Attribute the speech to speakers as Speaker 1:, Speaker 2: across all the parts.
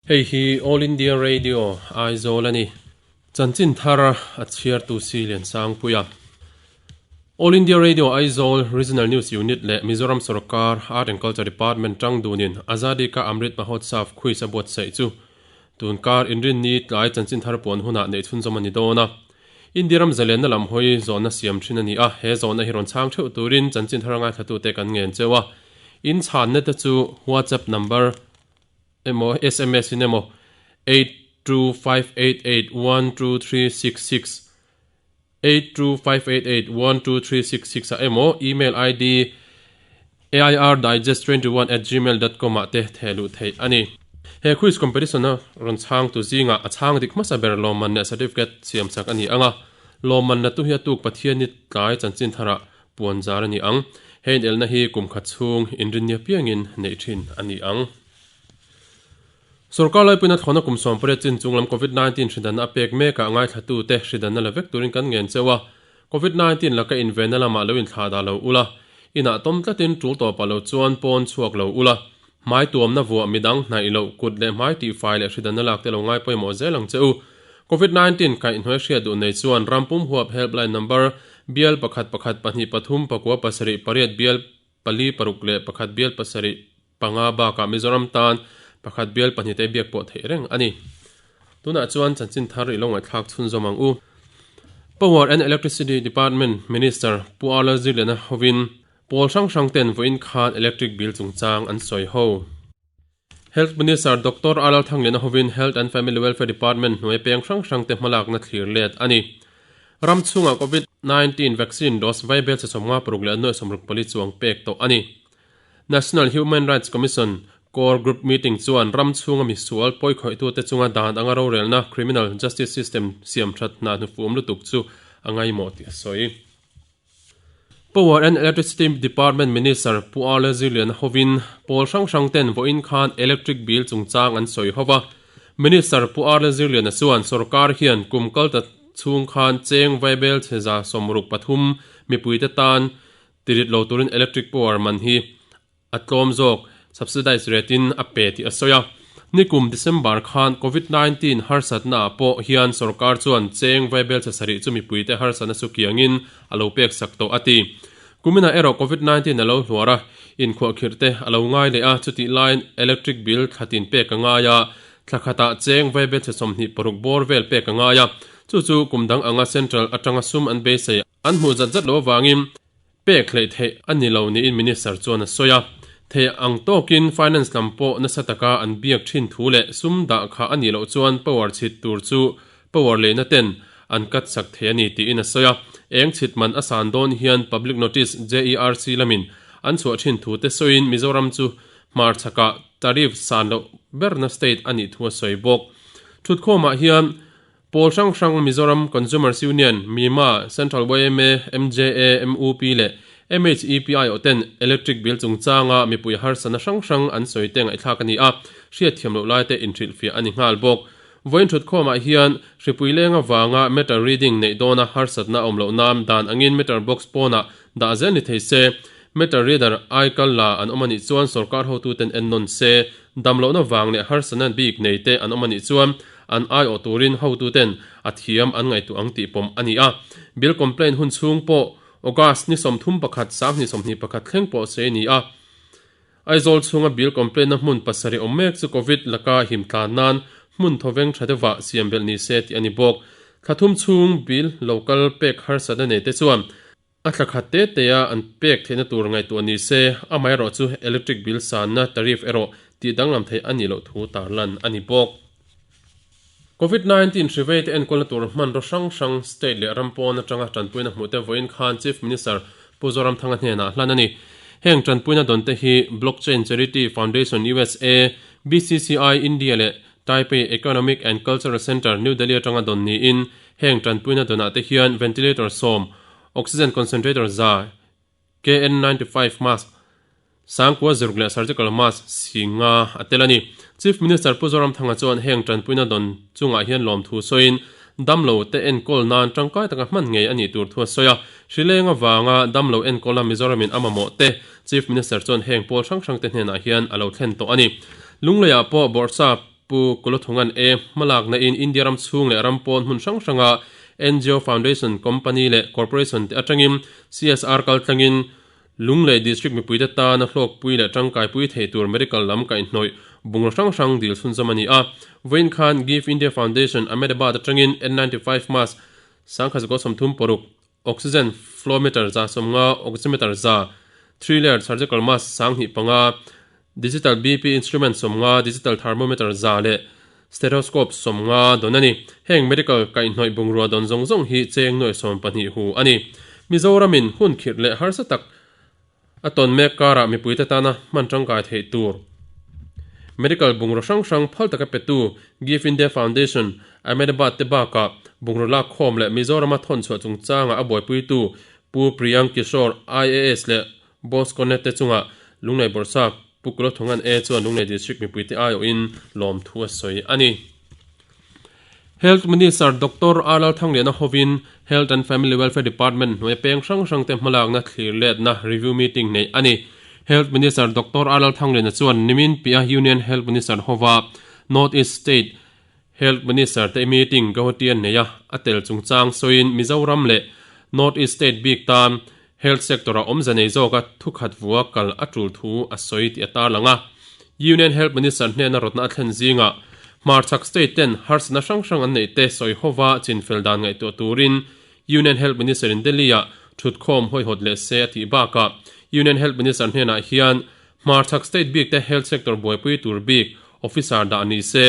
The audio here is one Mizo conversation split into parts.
Speaker 1: Hei hi All India Radio, Aizawl a ni. Chanchin thar a chhiartu si Liansangpuia. All India Radio Aizawl Regional News Unit leh Mizoram Sorkar Art and Culture Department tang dunin Azadi Ka Amrit Mahotsav quiz a buatsaih chu tun kar Inrinni tlai chanchin thar puan hunah neih chhunzawm a ni dawn a. India ram zalenna lam hawi zawhna siam thin a ni a, he zawhna hi rawn chhang theuh turin chanchin thar ngaithlatute kan ngen cheu a. In chhanna te chu WhatsApp number emaw sms in emaw 8258812366 8258812366 ah emaw email id airdigest21@gmail.com ah te theh luh theih a ni. He quiz competition a rawn chhang tu zingah a chhang dik hmasa ber lawmman leh certificate siam sak a ni ang a, lawmman la tu hi a tuk Pathianni tlai chanchin tharah puan zar a ni ang. He inelna hi kum khat chhung inrinni apiangin neih thin a ni ang. Sorkar laipuina thlawhna kum 18 chin chunglam Covid 19 hridanna a pek mekah ngaithlatute hridanna la vek turin kan ngen cheu a. Covid 19 laka invenna lamah lo inthlah dah lo ula, inah tawm tlatin tul tawpah lo chuan pawn chhuak lo ula, hmai tuamna vuah midang hnaih loh kut leh hmai tihfai leh hridanna lak te lo ngai pawimawh zel ang che u. Covid 19 kaihhnuai hriat duh nei chuan rampum huap helpline number bial pakhat pakhat pahnih pathum pakua pasarih pariat bial pali paruk leh pakhat bial pasarih panga bakah Mizoram tan pakhat bial pahnih te biak pawh theih reng a ni. Tunah chuan chanchin thar i lo ngaihthlak chhunzawm ang u. Power and Electricity Department Minister Pu Arla Zirliana hovin pawl hrang hrang ten vawiin khan electric bill chungchang an sawi ho. Health Minister Doctor Arla Thangliana hovin Health and Family Welfare Department hnuai peng hrang hrang te hmalakna thlir let a ni. Ram chhungah Covid 19 vaccine dose vaibel che 56 leh 64 chuang pek tawh a ni. National Human Rights Commission Core Group Meeting chuan ram chhunga misual pawikhawih-tute chunga dan anga rorelna criminal justice system siam that hna hnufum lutuk chu a ngaimawh tih a sawi. Power and Electricity Department Minister Pu Arle Zirliana hovin pawl hrang hrang ten vawiin khan electric bill chungchang an sawi ho va. Minister Pu Arle Zirliana chuan sorkar hian kum kalta chhung khan cheng vaibel chheza 63 mipuite tan Tirit lo turin electric power man hi a tlawm zawk, subsidized rate in a pe tih a sawi a. Nikum December khan Covid 19 harsatna ah pawh hian sorkar chuan cheng vaibel chhe sarih chu mipuite harsatna chu kiangin a lo pek sak tawh a ti. Kuminah erawh Covid 19 a lo hluar a, inkhuahkhirh te a lo ngai leh a, chutih laiin electric bill thla tin pek a ngai a, thla khatah cheng vaibel chhe 26 bawr vel pek a ngai a, chu chu kum dang anga central atanga sum an beisei. An hmuh zat zat loh avangin pek hleih theih a ni lo niin Minister chuan a sawi a. Theih ang tawkin Finance lam pawh nasa taka an biak thin thu leh sum dah kha a nih loh chuan power chhit tur chu power leina ten an cut sak thei a ni tiin a sawi a. Eng chhit man a san dawn hian Public Notice JERC lamin an chhuah thin thu te sawiin Mizoram chu hmarchhakah tariff san loh berna state a nih thu a sawi bawk. Thutkhawmah hian Pawl hrang hrang Mizoram Consumers Union, MIMA, Central yma, MJA, MUP leh MHEPI aw ten electric bill chungchanga mipui harsatna hrang hrang an sawi te ngaihthlak a ni a, hriatthiam loh lai te inhrilhfiah a ni nghal bawk. Vawiin thutkhawmah hian hripui leng avanga meter reading neih dawna harsatna a awm loh nan dan angin meter box pawnah dah zel ni thei se, meter reader aikal la an awm a nih chuan sorkar hotuten ennawn se, Damlohna vang leh harsatna bik nei te an awm a nih chuan an aiawh turin hotuten a thiam an ngaihtuah ang tih pawm a ni a. Bill complaint hun chhung pawh August ni 31 2021 thleng pawh sei a ni a. Aizawl chhunga bill complaint na hmun pasarih awm mek chu Covid laka him tlan nan hmun thawveng tha deuhah siam belh ni se tih a ni bawk. Thla thum chhung bill lo kal pek harsatna nei te chuan A thla khat te te a an pek theihna tur ngaihtuah ni se, amaherawh chu electric bill sanna tariff erawh tih danglam theih a nih loh thu tarlan a ni bawk. Covid 19 hri vei te enkawlna tur hmanraw hrang hrang state leh ram pawn atanga tanpuina hmuh te vawiin khan Chief Minister Pu Zoramthanga hnenah hlan a ni. Heng tanpuina dawn te hi Blockchain Charity Foundation USA, BCCI India leh Taipei Economic and Cultural Center, New Delhi atanga dawn niin heng tanpuina dawnah te hian ventilator sawm, Oxygen concentrator za, KN 95 mask, sangkua ziruk leh surgical mask si nga a tel a ni. Chief Minister Pu Zoramthanga chuan heng tanpuina dawn chungah hian lawmthu sawiin damlo te enkawl nan tangkai taka hman ngei a nih tur thu a sawi a. Hrileng avanga damlo enkawla Mizoramin a mamawh te Chief Minister chuan heng pawl hrang hrang te hnenah hian a lo thlen tawh a ni. Lungleiah pawh bawrhsap. Pu Kulothungan E hmalakna in India ram chhung leh ram pawn hmun hrang hranga ngo Foundation, Company leh Corporation te atangin CSR kaltlangin Lunglei District mipuite tana hlawkpui leh tangkaipui thei tur medical lam kaihhnawih bungraw hrang hrang dil chhunzawm a ni a. Vawiin khan Give India Foundation, Ahmedabad atangin N95 mask 1036, oxygen flowmeter 150, oximeter 100, three-layer surgical mask 25, digital BP instrument 50, digital thermometer 100 leh stethoscope 50 dawn a ni. Heng medical kaihhnawih bungrua dawn zawng zawng hi cheng nuai 12 hu a ni. Mizoramin hun khirh leh harsa tak a tawn mek karah mipuite tana hman tangkai theih tur medical bungraw hrang hrang phal taka petu Give India Foundation, Ahmedabad te bakah bungraw lak khawm leh Mizorama thawn chhuah chungchanga a buaipuitu Pu Priyank Kishore, IAS leh Bosconet te chungah Lunglei Bawrhsap Pu Kulothungan A chuan Lunglei District mipuite aiawhin lawmthu a sawi a ni. Health Minister Doctor R Lalthangliana hovin Health and Family Welfare Department hnuaia peng hrang hrangte hmalakna thlir letna review meeting neih a ni. Health Minister Doctor R Lalthangliana chuan nimin piah Union Health Minister hova North East State Health Minister te meeting Guwahati an nei a, a tel chungchang sawiin Mizoram leh North East State bik tan Health sector-a awmze nei zawka thukhat vua kal a tul thu a sawi tih a tarlang a. Union Health Minister hnena rawtna a thlen zingah hmarchhak state ten harsatna hrang hrang an neih te sawi hova chinfel dan ngaihtuah turin Union Health Minister in Delhi-ah thutkhawm hawihawt leh se a tih bakah Union Health Minister hnenah hian hmarchhak state bik te health sector buaipui tur bik officer dah ni se,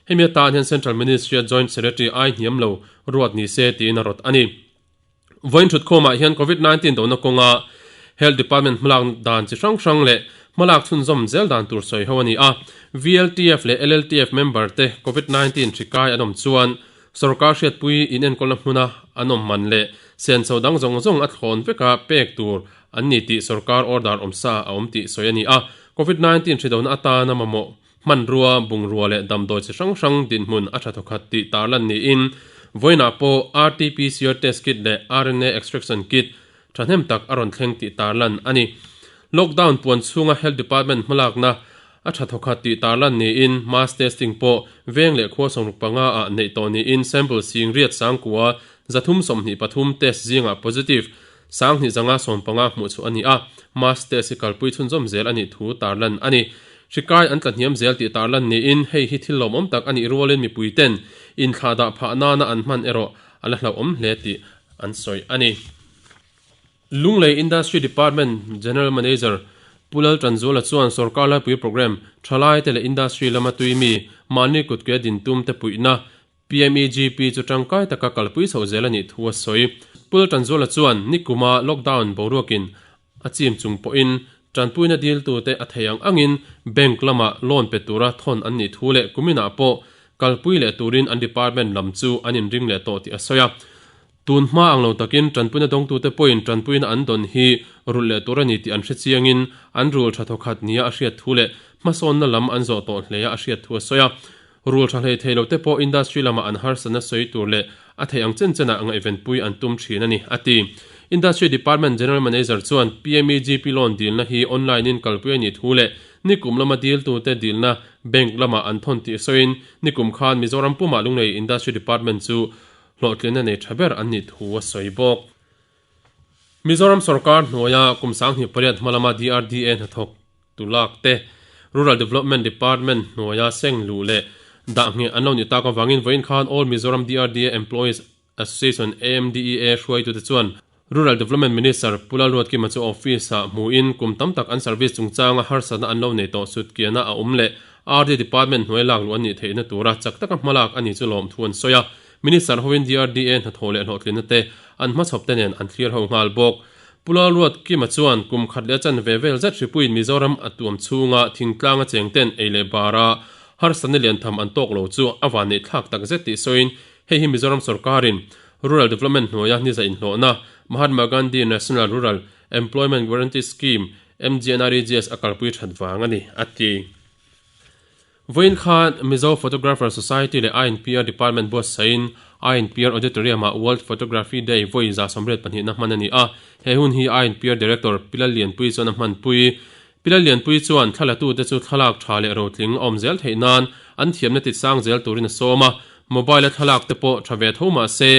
Speaker 1: hemi atan hian Central Ministry-a Joint Secretary ai hniam lo ruat ni se tiin a rawt a ni. Vawiin thutkhawmah hian Covid 19 dona kawnga Health Department hmalak dan chi hrang hrang leh hmalak chhunzawm zel dan tur sawi ho a ni a. VLTF leh LLTF member te Covid 19 hri kai an awm chuan sorkar hriatpui inenkawlna hmuna an awm man leh senso dang zawng zawng a thlawn veka pek tur an ni tih sorkar order awmsa a awm tih sawi a ni a. Covid 19 hri dona atana mamawh Hmanrua, bungrua leh damdawi chi hrang hrang dinhmun a tha thawkhat tih tarlan niin vawiinah pawh RT-PCR test kit leh RNA extraction kit thahnem tak a rawn thleng tih tarlan a ni. Lockdown puan chhunga Health Department hmalakna a tha thawkhat tih tarlan niin mass testing pawh veng leh khua 65 ah neih tawh niin sample singriat sangkua 323 test zingah positive 2515 hmuh chhuah a ni a, mass test hi kalpui chhunzawm zel a nih thu tarlan a ni. Hri kai an tla hniam zel tih tarlan niin hei hi thil lawmawm tak a nih rualin mipuiten inthlahdah phah nana an hman erawh a la hlauhawm hle tih an sawi a ni. Lunglei Industry Department General Manager Pu Lal Tanzuala chuan sawrkar laipui programme thalaite leh industry lama tui mi mahni kutkea din tumte puihna PMEGP chu tangkai taka kalpui chhoh zel a nih thu a sawi. Pu Tanzuala chuan nikuma lockdown boruakin a chim chung pawhin tanpuina diltute a thei ang angin bank lamah loan pe tura thawn an nih thu leh kuminah pawh kalpui leh turin an department lam chu an inring leh tawh tih a sawi a. Tun hma ang lo takin tanpuina dawngtute pawhin tanpuina an dawn hi rulh leh tur a ni tih an hre chiangin an rul tha thawkhat nia a hriat thu leh hmasawnna lam an zawh tawh hle a a hriat thu a sawi a. Rul tha hlei thei lote pawh industry lamah an harsatna sawi tur leh a theih ang chen chenah ngaihvenpui an tum thin a ni, a ti. Industry Department General Manager chuan PMEGP loan dilna hi online in kalpui a nih thu leh nikum lama diltute dilna bank lamah an thawn tih sawiin nikum khan Mizoram pumah Lunglei Industry Department chu hlawhtlinna nei tha ber an nih thu a sawi bawk. Mizoram sorkar hnuaia kum 28 hma lama DRDA hnathawk tu lak te, Rural Development Department hnuaia seng luh leh dah ngheh an lo nih tak avangin vawiin khan All Mizoram DRDA Employees Association, AMDEA, hruaitute chuan Rural Development Minister Pu Lalruatkima chu office-ah hmuin kum tam tak an service chungchanga harsatna an lo nei tawh sutkiana a awm leh RD Department hnuai lak luh an nih theihna tura chak taka hmalak a ni chu lawmthu an sawi a. Minister hovin DRDA hnathawh leh hlawhtlinna te an hmachhawp te nen an thlir ho nghal bawk. Pu Lalruatkima chuan kum khat leh a chan ve vel zet hripuiin Mizoram a tuam chhunga thingtlanga cheng ten ei leh bara harsatna lian tham an tawk lo chu a vanneih thlak tak zet tih sawiin hei hi Mizoram sorkarin Rural Development hnuaia niza inhlawhna Mahatma Gandhi National Rural Employment Guarantee Scheme, MGNREGS, a kalpui that vang a ni, a ti. Vawiin khan Mizo Photographer Society leh INPR Department buatsaihin INPR Auditorium-ah World Photography Day vawi 182 na hman a ni a. He hun hi INPR Director Pi Lallianpuii chuan a hmanpui. Pila Lianpui chuan thlalatute chu thlalak tha leh rotling a awm zel theih nan an thiamna ti sang zel turin a sawm a, mobile-a thlalak te pawh tha ve tho mah se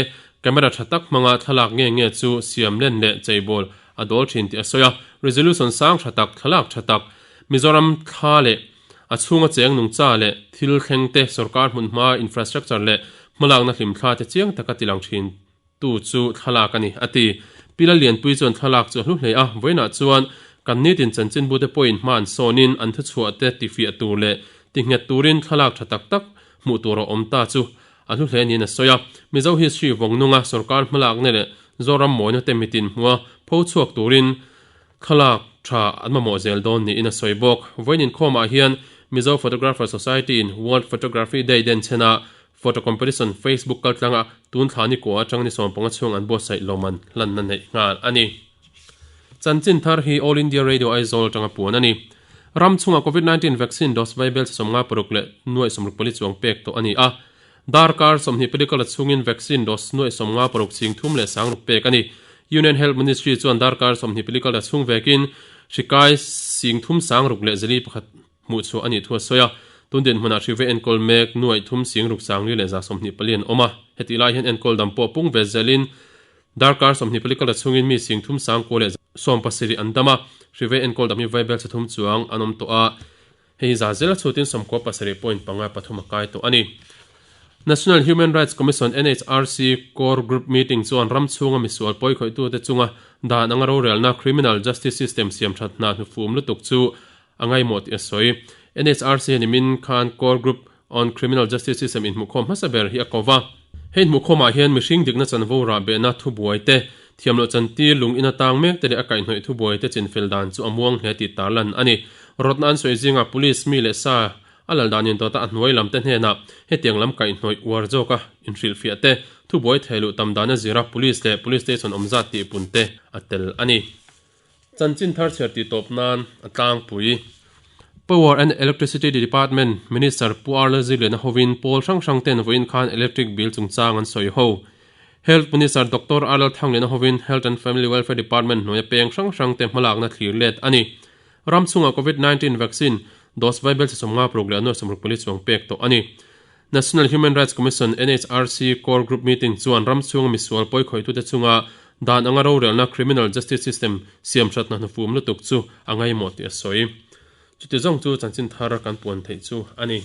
Speaker 1: camera tha tak hmanga thlalak nge nge chu siam len leh cheibawl a dawl thin tih a sawi a, resolution sang tha tak, thlalak tha tak, Mizoram thla leh a chhunga cheng nungcha leh thil thleng te, sorkar hmunhma, infrastructure leh hmalakna hlimthla te chiang taka tilang thin tu chu thlalak a ni, a ti. Pi Lallianpui chuan thlalak chu a hlu hle a, vawiinah chuan kan nitin chanchinbute pawhin hma an sawnin an thuchhuah te tifiah tur leh tinghet turin thlalak tha tak tak hmuh tur a awm ta chu a hlu hle niin a sawi a. Mizo history vawngnunga sorkar hmalakna leh Zoram mawina te mitin hmua pho chhuak turin thlalak tha an mamawh zel dawn niin a sawi bawk. Vawiin inkhawmah hian Mizo Photographer Society-in World Photography Day denchhena Photo Competition Facebook kaltlanga tun thla ni kua atang ni 15 chhung an buatsaih lawmman hlanna neih nghal a ni. Chanchin thar hi All India Radio Aizawl atanga puan a ni. Ram chhunga Covid 19 vaccine dose vaibel 56 leh nuaih 64 chuang pek tawh a ni a. Darkar 24 kala chhungin vaccine dose nuaih 56 ching thum leh sang ruk pek a ni. Union Health Ministry chuan darkar 24 kala chhung vekin hri kai sing thum sang ruk leh zali pakhat hmuh chhuah a nih thu a sawi a. Tun dinhmunah hri ve enkawl mek nuaih thum sing ruk sang li leh 24 an awm a. Hetih lai hian enkawl dam pawh pung ve zelin Darkar 24 kala chhungin mi sing thum sang kua leh 17 an dam a, hri ve enkawl dam hi vaibel chhe thum chuang an awm tawh a, hei hi za zela chhutin 97 point panga pathum a kai tawh a ni. National Human Rights Commission, NHRC, Core Group Meeting chuan ram chhunga misual pawikhawih-tute chunga dan anga rorelna Criminal Justice System siam that hna hnufum lutuk chu a ngaimawh tih a sawi. NHRC hian nimin khan Core Group on Criminal Justice System inhmuhkhawm hmasa ber hi a ko va. Hei inhmuhkhawmah hian mihring dikna chanvo rah behna thubuai te, thiamloh chantir lung ina tang mek te leh a kaihhnawih thubuai te chinfel dan chu a muang hle tih tarlan a ni. Rawtna an sawi zingah Police mi leh sa a lal dan intawta a hnuai lam te hnenah hetiang lam kaihhnawih uar zawka inhrilhfiah te, thubuai theiluh tam dana zira Police leh Police Station awm zat tihpun te a tel a ni. Chanchin thar chhiar tih tawp nan a tlangpui. Power and Electricity Department Minister Pu Arla Zirliana hovin pawl hrang hrang ten vawiin khan electric bill chungchang an sawi ho. Health Minister Doctor Arla Thangliana hovin Health and Family Welfare Department hnuaia peng hrang hrang te hmalakna thlir let a ni. Ram chhungah Covid 19 vaccine dose vaibel chi 50 paruk leh nuai 64 chuang pek tawh a ni. National Human Rights Commission, NHRC, Core Group Meeting chuan ram chhunga misual pawikhawitute chunga dan anga rorelna criminal justice system siam hratna hnufum lutuk chu a ngaimawh tih a sawi. Chuti zawng chu chanchin thar kan puan theih chu a ni.